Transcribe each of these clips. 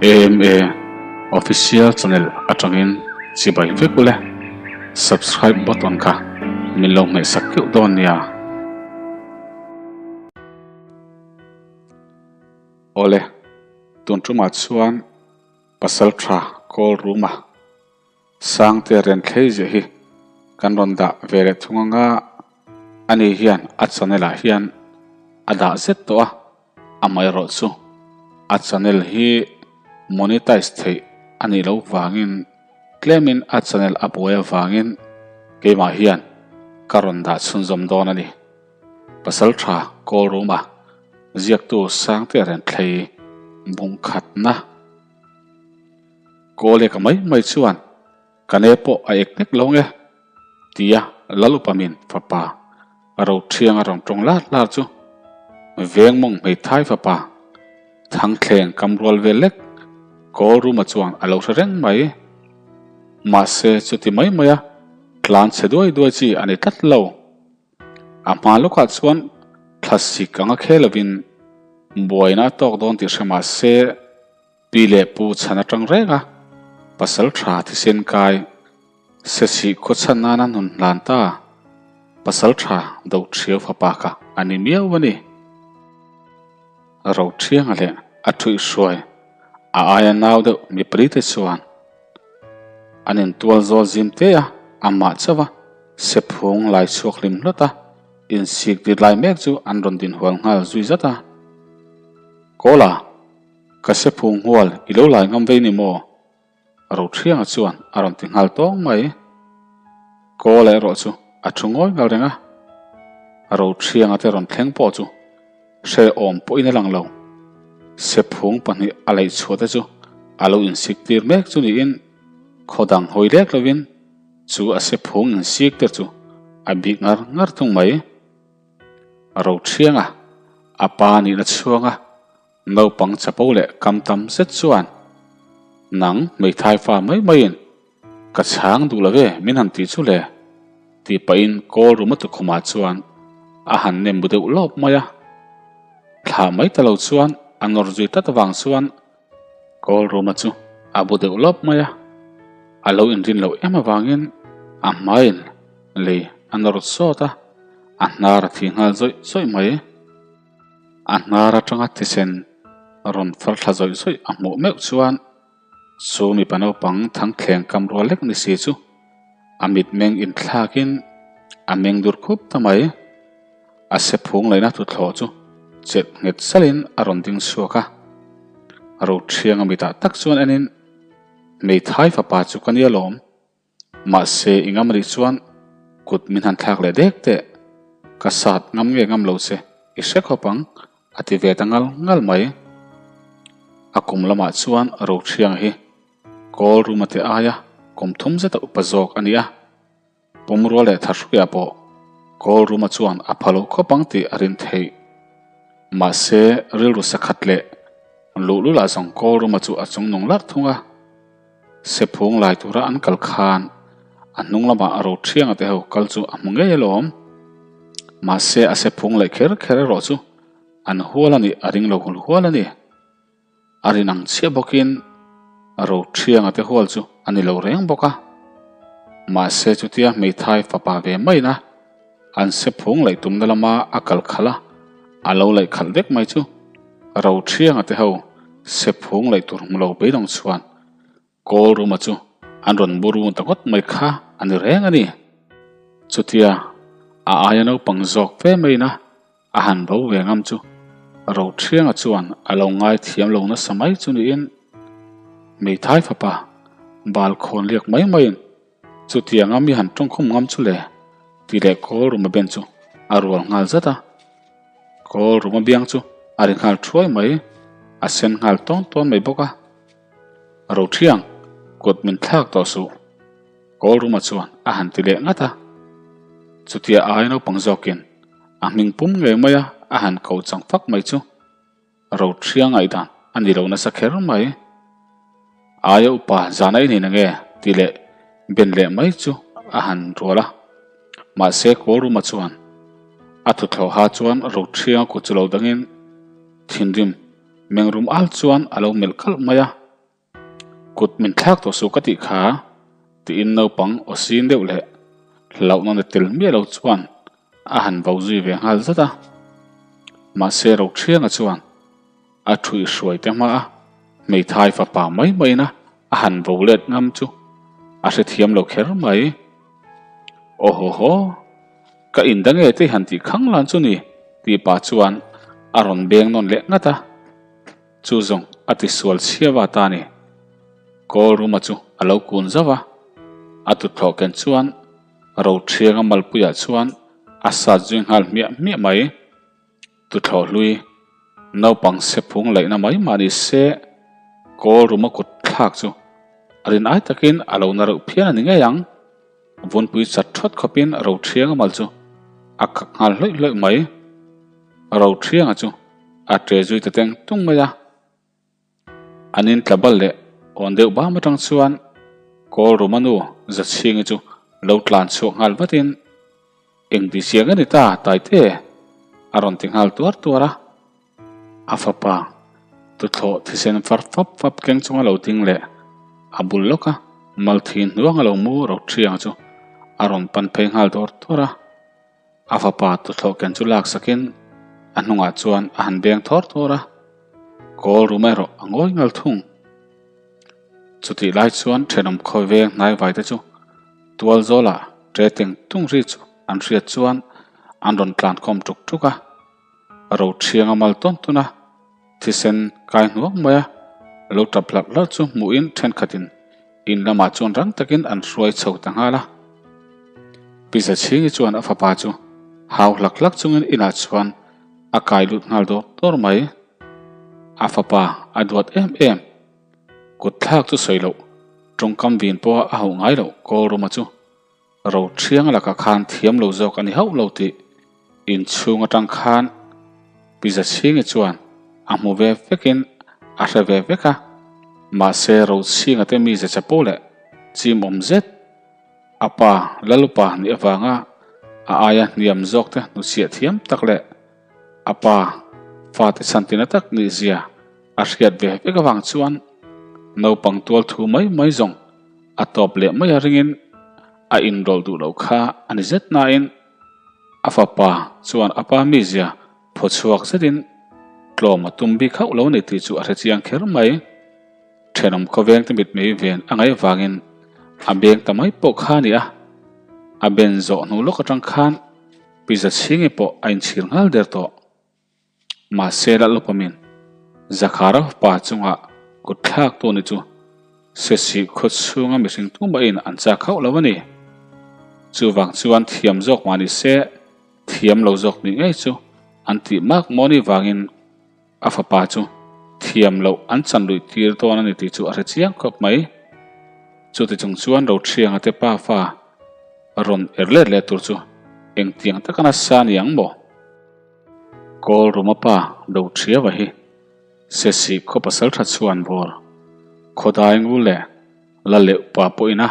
AMA Official Channel atangin chibai vek ule. Subscribe button kha min lo hmehsak keuh dawn nia. Awle, tun tumah chuan Pasaltha Call Room-a Sangte rian thlei ziah hi kan rawn dah ve leh thung anga ani hian a channel ah hian a dah zet tawh a, amaherawh chu a channel hi monetize theih a nih loh vangin tlemin a channel a buai avangin keimah hian ka rawn dah chhunzawm dawn a ni. Pasaltha Kawlruma ziaktu Sangte rian thlei bungkhatna. Kawleka mai mai chuan ka ne pawh a ek nek lo nge tia Lalupamin fapa Rothianga rawn tawng lar lar chu Vengmawng hmeithai fapa Thangthleng kam rual vel lek Kawlruma chuan a lo hre reng mai. Mahse chuti mai maia tlan chhe duai duai chi a ni tlat lo. A hma lawkah chuan thlasik anga khel lovin buaina a tawk dawn tih hre mahse, Pi leh Pu chhan atang reng a, pasal tha thisen kai Sechhih khaw chhan nana nun hlan ta pasal tha do thiau fapa kha a ni miau a ni. Rothianga leh a thuihhruai a aia nau deuh mipali te chuan an intual zawl zim te a, amah chauh a sephung lai chhuak hlim hlawt a, insik dit lai mek chu an rawn dinhual nghal zui zat a. Kawla! Ka sephung hual i lo lai ngam vei ni maw? Rothianga chuan a rawn ti nghal tawng mai. Kawla erawh chu a thu ngawi ngal reng a, Rothianga te rawn thleng pawh chu hrehawm pawhin a lang lo. Sephung pahnih a laih chhuah te chu a lo insik tir mek chu niin khaw dang hawi lek lovin chu a sephung insik te chu a bik ngar ngar thung mai. Rothianga a pa nihna chhuanga Naupang chapo leh kam tam zet chuan, Nang hmeithai fa mai maiin ka chhang duh lo ve min han tih chu le, tih pahin kawl ruma tukhumah chuan a han nem bu deuh lawp mai a. Thlah mai ta lo chuan a nawr zui tlat avang chuan kawl ruma chu a bu deuh lawp mai a. A lo inrin loh em avangin a hmaiin lei a nawr sawt a, a hnar a thi nghal zawih zawih mai. A hnar atanga thisen rawn far thla zawih zawih a hmuh meuh chuan chu mipa naupang thangthleng kam rual lek ni si chu a mitmeng inthlakin a meng dur khup ta mai. A sephung laihna tuthlawh chu chet nghet salin a rawn ding chhuak a. Rothianga mitah tak chuan enin, Hmeithai fapa chu ka nia lawm. Mahse, i ngam rih chuan kut min han thlak leh dek teh. Ka sat ngam nge ngam lo che, i hre khawp ang, a ti ve ta ngal ngal mai. A kum lamah chuan Rothianga hi Kawl Ruma te aia kum thum zeta upa zawk a ni a. Pumrua leh Thahruia pawh Kawl Ruma chuan a pha lo khawp ang tih a rin theih. Mahse, rilru sakhat leh luhlulah zawng Kawl Ruma chu a chungnung larh thung a. Sephung lai tura an kal khan a hnung lamah Rothianga te ho kal chu a hmu ngei alawm. Mahse a sephung leh kher kher erawh chu an hual a nih a ring lo hul hual a ni. A rin ang chiah bawkin Rothianga te hual chu a ni lo reng bawk a. Mahse chutia hmeithai fapa ve maina an sephung laih tumna lama a kal khalh a, a lo laih khalh vek mai chu Rothianga te ho sephung laih tur hmu lo beidawng chuan Kawl Ruma chu an rawn bu run ta ngawt mai kha a ni reng a ni. Chutia a aia naupang zawk fe maiin a a han bo ve ngam chu Rothianga chuan a lo ngai thiam lo nasa mai chu niin Hmeithai fapa bal khawn liak mai maiin Chutianga mi han tawngkhum ngam chu le tih leh kawl ruma ben chu a rual nghal zat a. Kawl ruma biang chu a ri nghal thuai mai, a sen nghal tawn tawn mai bawk a. Rothiang, kut min thlak tawh suh, kawl ruma chuan a han ti leh ngat a. Chutia ai naupang zawkin a hming pum ngei mai a a han ko chang fak mai chu. Rothiang ngaihdan a ni lo nasa kher mai. Aia upa zan a inin ange tih leh ben leh mai chu a han rual a. Mahse Kawlruma chuan a thuthlawha chuan Rothianga kut chu lo dangin thinrim mengrum al chuan a lo melh kalh mai a. Kut min thlak tawh suh ka tih kha, tiin naupang aw sin deuh leh hlauhna na tel miah lo chuan a han vo zui ve nghal zat a. Mahse Rothianga chuan a thuih hruai te hma a, hmeithai fapa mai maiin a a han vo let ngam chu a hrethiam lo kher mai. Aw haw haw, ka in dang e te han tih khang lan chu ni, tih pah chuan a rawn beng nawn leh ngat a. Chu zawng a tisual chhia va ta ni. Kawl ruma chu a lo kun zauh a, a tuthlawh ken chuan Rothianga malpuiah chuan a sat zui nghal hmiah hmiah mai. Tuthlawh hlui, naupang sephung laihna mai mah ni se, kawl ruma kut thlak chu a rin ai takin a lo na reuh phian a ni ngei ang. Vunpui chat thawt khawpin Rothianga mal chu a kak nghal hlawih hlawih mai. Rothianga chu a ṭe zui ta teng tung mai a. An in tla bal leh awn deuh bam atang chuan Kawl Ruma nu Zachhingi chu lo tlan chhuak nghal vatin, Eng ti chiang a ni ta, Taite? a rawn ti nghal tuar tuar a. A fapa tuthlawh thisen far fap fap keng chunga lo ding leh a bul lawka malthi hnuanga lo mu Rothianga chu a rawn pan phei nghal dawr dawr a. A fapa tuthlawh ken chu lak sakin a hnungah chuan a han beng thawr thawr a, kawl rum erawh a ngawi ngal thung. Chutih lai chuan thenawm khawi veng hnaivai te chu tual zawlah ṭe teng tung ri chu an hriat chuan an rawn tlan khawm ṭuk ṭuk a, Rothiang a mal tawn tawn a. Thisen kai hnuang mai a, lo tap hlarh hlarh chu hmuhin thenkhatin in lamah chuan rang takin an hruai chho ta nghal a. Pi Zachhingi chuan a fapa chu hau hlak hlak chungin inah chuan a kai lut nghal dawr dawr mai. A fapa a duat em em. Kut thlak chu sawi loh, tawngkam vin pawha a hauh ngai loh Kawlruma chu Rothiang lakah khan thiam lo zawk a ni hauh lo tih inchhung atang khan Pi Zachhingi chuan a hmu ve vekin a hre ve vek a, mahse Rochhinga te mize chapo leh chimawm zet a pa Lalupa nih avanga a aia hniam zawk te hnuchhiah thiam tak leh a pa fate chhantina tak nih zia a hriat ve vek avang chuan naupang tual thu mai mai zawng a tawp leh mai a ringin a inrawlh duh loh kha a ni zet nain a fapa chuan a pa mizia phaw chhuak zetin tlawm a tum bik hauh lo a ni tih chu a hre chiang kher mai. Thenawm khawveng te mitmei ven a ngaih vangin a beng ta mai pawh kha a ni a, a ben zawh hnu lawk atang khan Pi Zachhingi pawh a inchhir nghal der tawh. Mahse Lalawpamin Zakhara fapa chunga kut thlak tu ni chu Sesih khaw chhunga mihring tumahin an chak hauh lo a ni. Chuvang chuan thiam zawk mah ni se, thiam lo zawk nih ngei chu an tih mak mawni vangin a fapa chu thiam loh an chan luih tir dawn a ni tih chu a hre chiang khawp mai. Chuti chung chuan Rothianga te pafa rawn er let leh tur chu engtiang taka nasa ni ang maw? Kawl Ruma pa Doṭhiava hi Sesih khaw pasal tha chuan bawr khawdai ngu leh la leuh pa pawhin a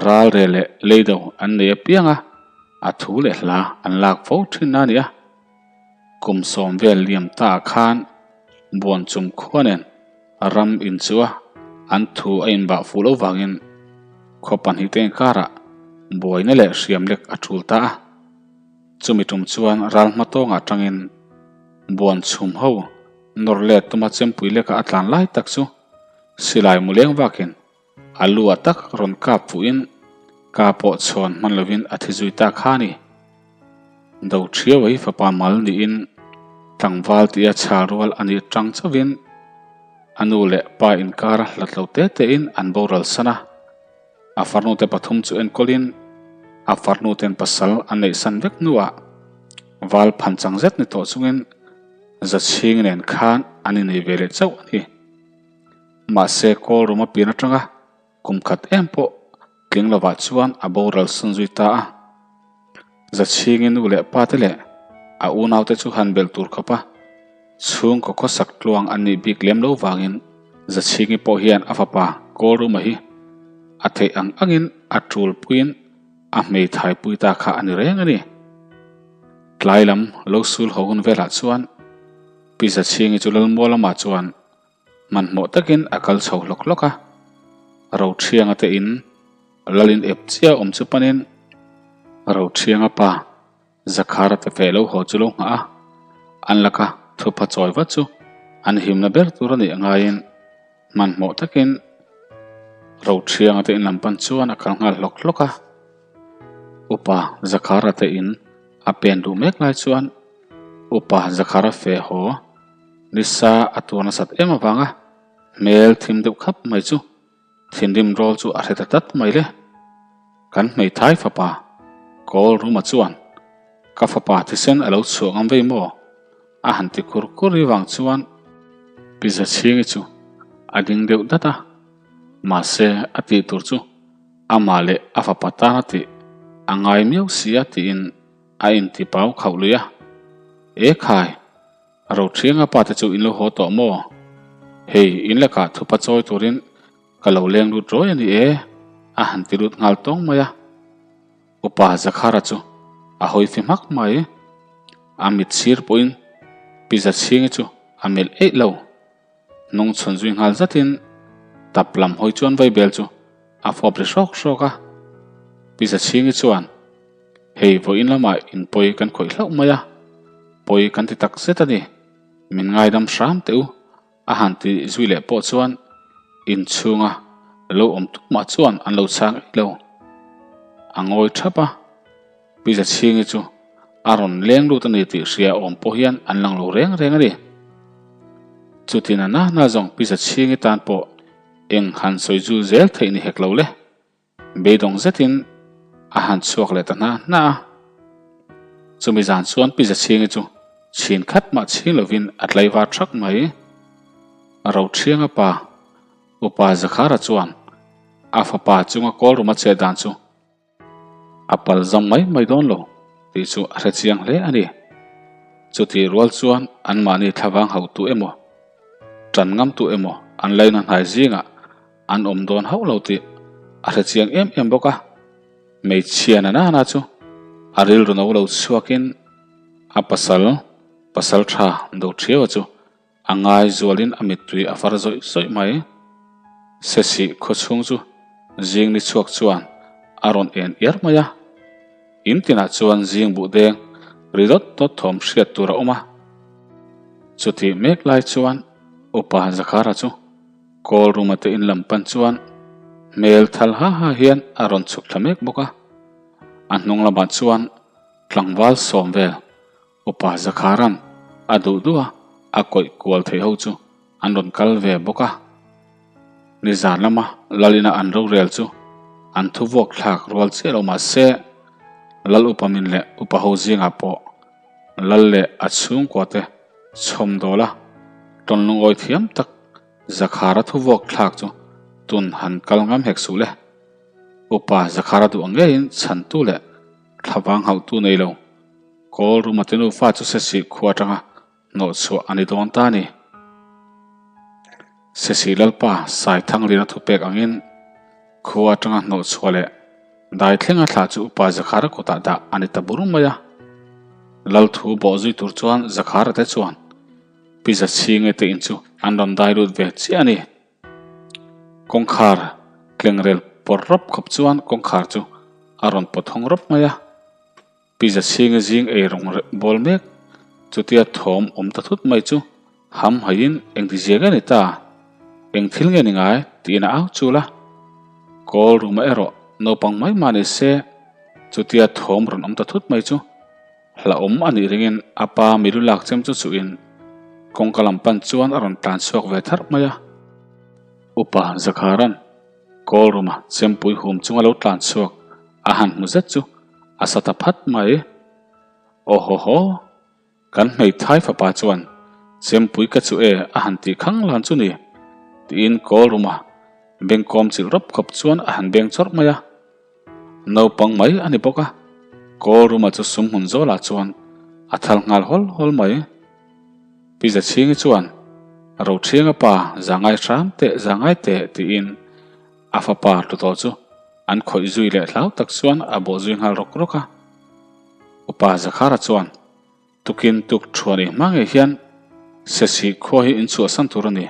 ral re leh leido an nei apiang a, a thu leh hla an lak fo thin a ni a. Kum sawm vel liam ta ah khan Buanchum khua nen ram inchua an thu a inbah fuh loh vangin khaw pahnihte inkarah buaina leh hriam lek a tul ta a. Chumi tum chuan ral hma tawngah tangin buan chhum ho nawr let tuma chempui leka a tlan lai tak chu silai mu leng vakin a lu ah tak rawn kap fuhin ka pawh chhawn hman lovin a thi zui ta kha a ni. Doṭhiau hi fapa mal niin tlangval tia chhal rual a nih tang chauhin a nu leh pa inkar hlat lo te tein an boral san a. A farnute pathum chu enkawlin a farnuten pasal an neihsan vek hnuah val phan chang zet ni tawh chungin Zachhing nen khan an innei ve leh chauh a ni. Mahse Kawl rum a pian atanga kum khat em pawh tling lovah chuan a boral sun zui ta a. Zachhingi nu leh pa te leh a unaute chu han belh tur khawp a, chhungkaw khawsak tluang an nih bik lem lo vangin Zachhingi pawh hian a fapa Kawlruma hi a theih ang angin a tul puiin a hmeithai pui ta kha a ni reng a ni. Tlai lam lo sul ho hun velah chuan Pi Zachhingi chu Lalmual lamah chuan Hmanhmawh takin a kal chho hlawk hlawk a. Roṭhianga te in Lalin ep chiah awm chu panin Roṭhianga pa Zakhara te feh lo haw chu lo nghah a, an laka thupha chawi vat chu an himna ber tur a nih ngaiin hmanhmawh takin Roṭhianga te in lam pan chuan a kal nghal hlawk hlawk a. Upa Zakhara te in a pen duh mek lai chuan Upa Zakhara feh haw nisa a tur nasat em avanga hmel thim deuh khap mai chu Thinrim rawl chu a hre ta tlat mai le. Kan hmeithai fapa Kawl Ruma chuan, Ka fapa thisen a lo chhuah ngam vei maw? a han ti kur kur ri vang chuan Pi Zachhingi chu a ding deuh dat a, mahse a tih tur chu amah leh a fapa tan a tih a ngai miau si a tiin a inti pau khauh lui a. E khai! Roṭhianga pa te chu in lo haw tawh maw? Hei, in lakah thupa chawi turin ka lo leng lut rawi a ni e, a han ti lut nghal tawng mai a. Upa Zakhara chu a hawi fi hmak mai. A mit sir pawhin Pi Zachhingi chu a melh eih lo. Hnung chhun zui nghal zatin tap lam hawi chuan vaibel chu a fawp ri hrawk hrawk a. Pi Zachhingi chuan, Hei vawiin lamah in pawi kan khawih hlauh mai a, pawi kan ti tak zet a ni, min ngaidam hram teh u a han ti zui leh pawh chuan inchhunga lo awm tumah chuan an lo chhang eih lo. A ngawi thap a. Pi Zachhingi chu a rawn leng lut a ni tih hria awm pawh hian an lang lo reng reng a ni. Chutin a nahna zawng Pi Zachhingi tan pawh eng han sawi zul zel theih ni hek lo le. Beidawng zetin a han chhuak leh ta hna hna a. Chumi zan chuan Pi Zachhingi chu chhin khat mah chhing lovin a tlaivar thak mai. Roṭhianga pa, Upa Zakhara chuan a fapa chunga kawlruma chet dan chu A pal zam mai mai dawn lo tih chu a hre chiang hle a ni. Chutih rual chuan anmahni thlavang hauhtu emaw, tan ngamtu emaw an laina hnai zingah an awm dawn hauh lo tih a hre chiang em em bawk a. Hmeichhia na nana chu a rilru no lo chhuakin a pasal, pasal tha Doṭhiaua chu A ngai zualin a mittui a far zawih zawih mai. Sesih khaw chhung chu zing ni chhuak chuan a rawn en iar mai a. In tinah chuan zing buh deng ri dawt dawt thawm hriat tur a awm a. Chutih mek lai chuan Upa Zakhara chu Kawl Ruma te in lam pan chuan hmel thal ha ha hian a rawn chhuk thla mek bawk a. A hnung lamah chuan tlangval sawm vel Upa Zakharan a duh duh a, a kawih kual theih ho chu an rawn kal ve bawk a. Nizan lama Lal ina an rorel chu an thu vuak thlak rual chiah lo mah se, Lal Upa min leh Upa ho zingah pawh Lal leh a chhungkua te chhawm dawl a, tawn lungawi thiam tak Zakhara thu vuak thlak chu tun han kal ngam hek suh le. Upa Zakhara duh ang ngeiin chhantu leh thlavang hauhtu nei lo. Kawl Ruma te nufa chu Sesih khua atanga hnawh chhuah a ni dawn ta a ni. Sesih Lalpa Saithangliana thupek angin khua atanga hnawh chhuah leh dai thlenga thlah chu Upa Zakhara kutah dah a ni ta bur mai a. Lal thu bawh zui tur chuan Zakhara te chuan Pi Zachhinge te in chu an rawn dai lut ve chiah a ni. Kawngkhar tlengrel pawr rawp khawp chuan kawngkhar chu a rawn pawt hawng rawp mai a. Pi Zachhinga zing ei rawng bawl mek chutia thawm awm ta thut mai chu ham haiin engti zia nge ni ta? Eng thil nge ni ngai? tiin a au chul a. Kawl ruma erawh naupang mai mah ni se chutia thawm rawn awm ta thut mai chu hlauhawm a nih ringin a pa milu lak chem chu chuhin kawngka lam pan chuan a rawn tlan chhuak ve tharh mai a. Upa Zakharan Kawl ruma chempui hum chunga lo tlan chhuak a han hmu zet chu a sa ta phat mai. Aw haw haw, kan hmeithai fapa chuan chempui ka chu e a han tih khang lan chu ni, tiin kawl ruma bengkawm chilh rawp khawp chuan a han beng chawrh mai a. Naupang mai a ni bawk a, kawl ruma chu sum hmun zawlah chuan a thal nghal hawl hawl mai. Pi Zachhingi chuan, Roṭhianga pa, za ngai hram teh, za ngai teh, tiin a fapa tlu tawh chu an khawih zui leh hlau tak chuan a bawh zui nghal rawk rawk a. Upa Zakhara chuan, Tukin tuk thuan i hma ngei hian Sesih khua hi in chhuahsan tur a ni.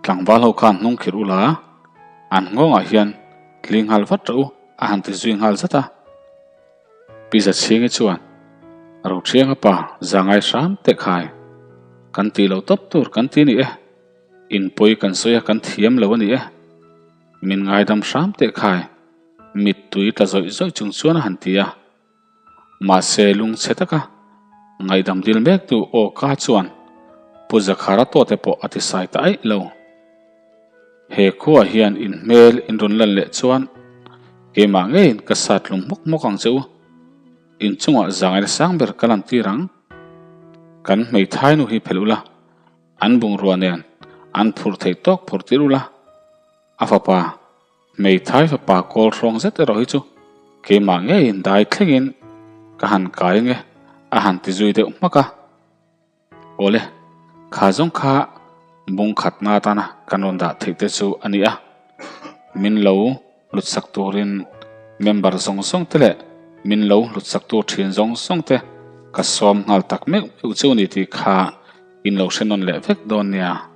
Tlangval ho khan hnung khirh ula. An nghawngah hian hling nghal vat rawh u a han ti zui nghal zat a. Pi Zachhingi chuan, Rothianga pa zangai hram teh khai, kan tih loh tawp tur kan ti ni e, inpawi kan sawi a kan thiam lo a ni e, min ngaidam hram teh khai, mittui tla zawih zawih chung chuan a han ti a. Mahse lungchhe taka ngaihdam dil mektu aw ka chuan Pu Zakhara tawte pawh a ti sai ta aih lo. He khuaah hian in hmel in rawn lan leh chuan keimah ngeiin ka sat lung hmawk hmawk ang che u. In chungah zangaina sang ber ka lan tir ang. Kan hmeithai nu hi phelh ula, an bungrua nen an phurh theih tawk phurh tir ula, a fapa Hmeithai fapa kawl hrawng zet erawh hi chu keimah ngeiin dai thlengin ka han kai ange a han ti zui deuh hmak a. Awle, kha zawng kha bung khatna atana kan rawn dah theih te chu a ni a. Min lo hlutsak turin member zawng zawng te leh min lo hlutsak tur thin zawng zawng te ka sawm nghal tak meuh meuh chu a ni tih kha in lo hre nawn leh vek dawn nia.